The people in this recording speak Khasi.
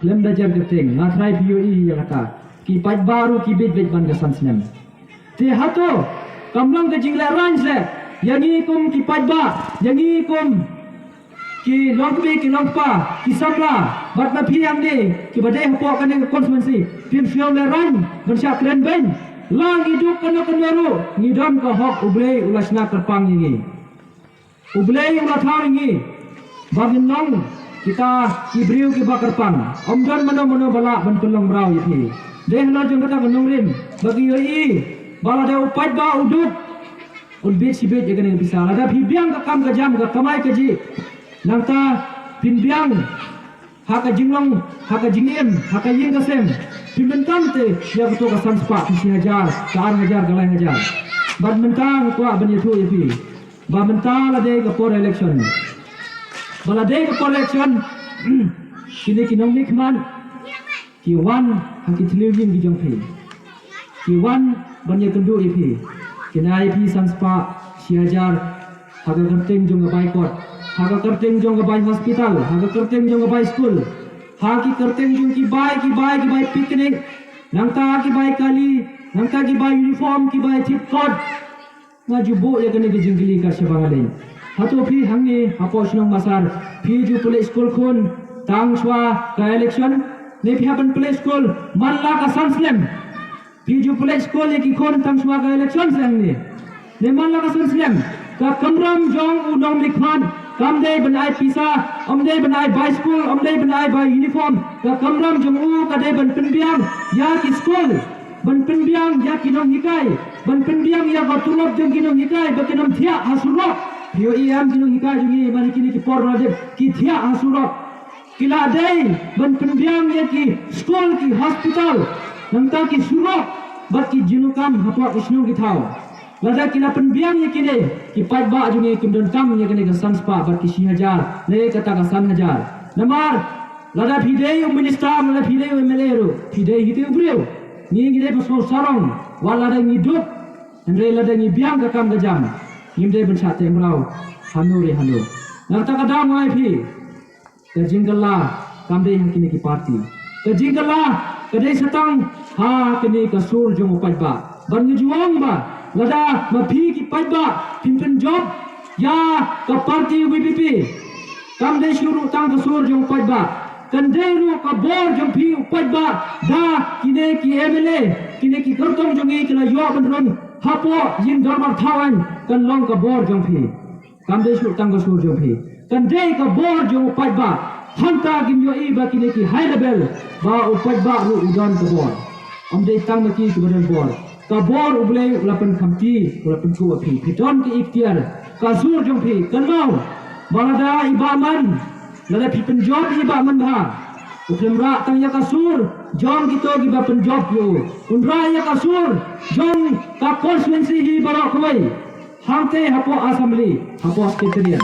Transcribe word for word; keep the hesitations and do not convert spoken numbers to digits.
Lem da jar kyrteng, nga trai phi ïohi ïa kata. Ki paidbah ruh ki bit bit ban ka san snem. Te hato kam long ka jinglehrain seh ïa ngi kum ki paidbah, ïa ngi kum ki longkmie ki longkpa, ki samla, bad ma phi hangne kiba dei hapoh kane ka constituency, phim shym lehrain ban shah kren beiñ. La ngi duk kano kano ruh, ngi don ka hok, U Blei u la shna kyrpang ïa ngi. U Blei u la thaw ïa ngi ba ngin long kita ki briew kiba kyrpang. Ym don mano mano ba lah ban pynlong mraw ïa phi. Dei halor jong kata ka nongrim ba ki ïohi ba lada u paidbah u duk, un bit shibit ïa kane ka pisa. Lada phi biang ka kam ka jam, ka kamai kajih, nangta phin biang ha ka jinglong, ha ka jingim, ha ka ïing ka sem, phi mynta te ïa kato ka san spah, ka shi hajar, ka ar hajar, ka lai hajar. Bad mynta nga kwah ban ïathuh ïa phi ba mynta la dei ka por election. Ba la dei ka por election, kine ki nongmihkhmat ki wan ha ki thliew ïing ki jong phi. Ki wan ban ïakynduh ïa phi. Kin ai ïa phi san spah, shi hajar, ha ka kyrteng jong ka bai kot, ha ka kyrteng jong ka bai hospital, ha ka kyrteng jong ka bai skul, ha ki kyrteng jong ki bai, ki bai, ki bai picnic, nangta ki bai kali, nangta ki bai uniform, ki bai thip kot. Nga ju buh ïa kane ka jingkylli ka shaba nga leit. Hato phi hangne hapoh shnong Masar, phi ju pynleit skul khun tang shwa ka election? Ne phi hap ban pynleit skul man la ka san snem? Phi ju pynleit skul ïa ki khun tang shwa ka election se hangne? Ne man la ka san snem? Ka kamram jong u nongmihkhmat kam dei ban ai pisa, ym dei ban ai bai skul, ym dei ban ai bai uniform. Ka kamram jong u ka dei ban pynbiang ïa ki skul, ban pynbiang ïa ki nonghikai, ban pynbiang ïa ka tulop jong ki nonghikai ba kin ym thiah ha surok. Phi ïohi em ki nonghikai jong ngi man kine ki por ba la dep ki thiah ha surok? Ki la dei ban pynbiang ïa ki skul, ki hospital, nangta ki surok bad ki jingdonkam hapoh ki shnong ki thaw. Lada ki la pynbiang ïa kine, ki paidbah jong ngi kim donkam ïa kane ka san spah bad ki shi hajar ne kata ka san hajar. Namar lada phi dei u minister, lada phi dei u M L A ruh, phi dei hi te u briew. Ngi ngi dei ba sngewsarong wat lada ngi duk, hynrei lada ngi biang ka kam ka jam, ngim dei ban shah teh mraw hano re hano. Nangta ka daw ngai phi, ka jingkylla kam dei ha kine ki party. Ka jingkylla ka dei sa tang ha kane ka sur jong u paidbah. Ban ngi ju ong ba lada ma phi ki paidbah phin pynjop ïa ka party U B P P, kam dei shuh ruh tang ka sur jong u paidbah. Kan dei ruh ka bor jong phi u paidbah da kine ki M L A, kine ki kyrtong jong ngi ki la ïoh ban rung hapoh ïing dorbar thaw aiñ, kan long ka bor jong phi. Kam dei shuh tang ka sur jong phi, kan dei ka bor jong u paidbah. Hangta ngin ïohi ba kine ki high level ba u paidbah ruh u don ka bor. Ym dei tang ma ki kiba don bor. Ka bor U Blei u la pynkhamti, u la pynkup ïa phi. Phi don ki ikhtiar. Ka sur jong phi kan mau ba lada i Bah Man, lada phi pynjop i Bah Man bha, u khlem rah tang ïa ka sur jong kito kiba pynjop ïa u, un rah ïa ka sur jong ka constituency hi baroh kawei. Hangte hapoh assembly, hapoh secretariat.